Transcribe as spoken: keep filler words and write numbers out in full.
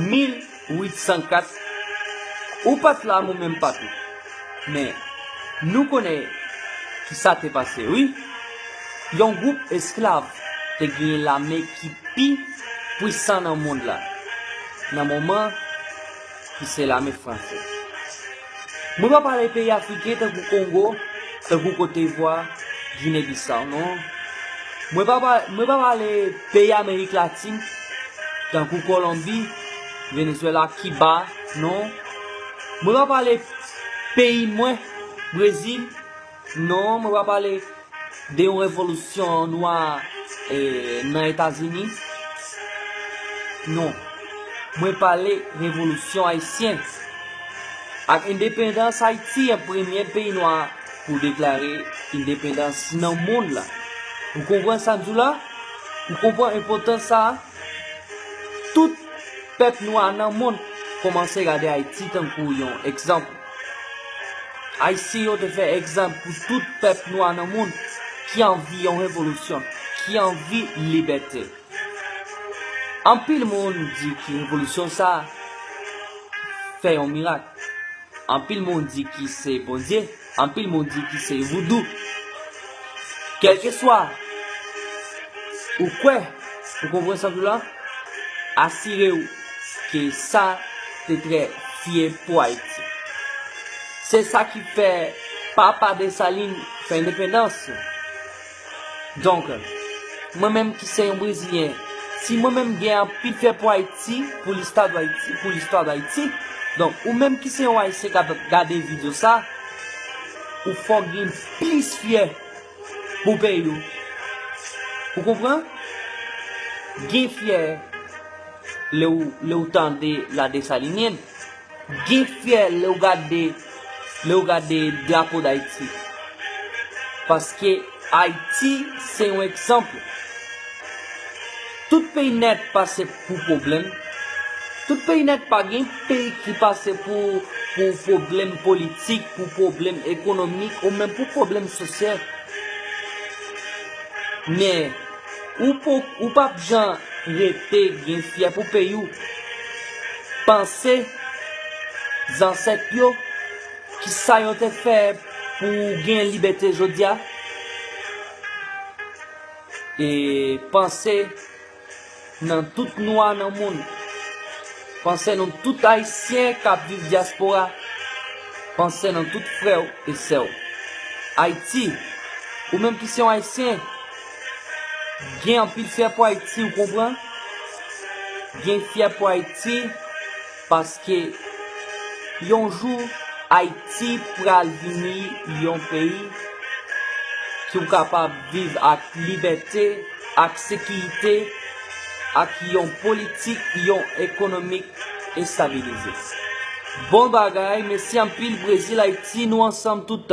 mil uit san kat, ou pa t la, mwen menm pa tou. Men, nou konnen ki sa te pase, wi. Yon gwoup esklav te genyen lame ki pi pwisan nan mond la, nan moman ki se lame franse. Mwen pa pale peyi afriken tankou Kongo, tankou Kote Divwa, Gine Bisaw, non. Mwen pa pa, mwen pa pale peyi Amerik Latin, tankou Kolonbi, Venezwela, Kiba, non. Mwen pa pale peyi mwen, Brezil, non. Mwen pa pale de yon revolisyon nwa, eh, nan Etazini. Non. Mwen pale revolisyon ayisyen. Ak endepandans Ayiti, an premye peyi nwa pou deklare endepandans nan mond la. Ou konprann sa m di w la? Ou konprann enpòtans sa a? Tout pèp nwa nan mond kòmanse gade Ayiti tankou yon egzanp. Ayisyen yo te fè egzanp pou tout pèp nwa nan mond ki anvi yon revolisyon, ki anvi libète. Anpil moun di ki revolisyon sa a fè yon mirak. Anpil moun di ki se Bondye, anpil moun di ki se voudou. Kèlkeswa ou kwè, ou konprann sa m di w la, asire w ke sa te trè fye pou Ayiti. Se sa ki fè papa Desalin fè endepandans. Donk, mwen menm ki se yon Brezilyen, si mwen menm gen anpil fè pou Ayiti, pou listwa d Ayiti, pou listwa d Ayiti, donk, ou menm ki se yon Ayisyen k ap gade videyo sa, ou fò gen plis fyè pou peyi w. Ou konprann? Gen fyè lè w, lè w tande La Dessalinienne. Gen fyè lè w gade, lè w gade drapo Dayiti. Paske Ayiti se yon egzanp. Tout peyi nèt pase pou pwoblèm. Tout peyi nèt, pa gen peyi ki pase pou, pou pwoblèm politik, pou pwoblèm ekonomik, ou menm pou pwoblèm sosyal. Men, ou po, ou p ap jan rete gen fyè pou peyi w. Panse zansèt yo, ki sa yo te fè pou gen libète jodi a. E panse nan tout nwa nan mond. Panse nan tout Ayisyen k ap viv dyaspora. Panse nan tout frè w e sè w. Ayiti, ou menm ki se yon Ayisyen, gen anpil fyè pou Ayiti, ou konprann? Gen fyè pou Ayiti, paske yon jou Ayiti pral vini yon peyi ki w kapab viv ak libète, ak sekirite, ak yon politik, yon ekonomik estabilize. Bon bagay, mèsi anpil Brezil, Ayiti, nou ansanm tout tan.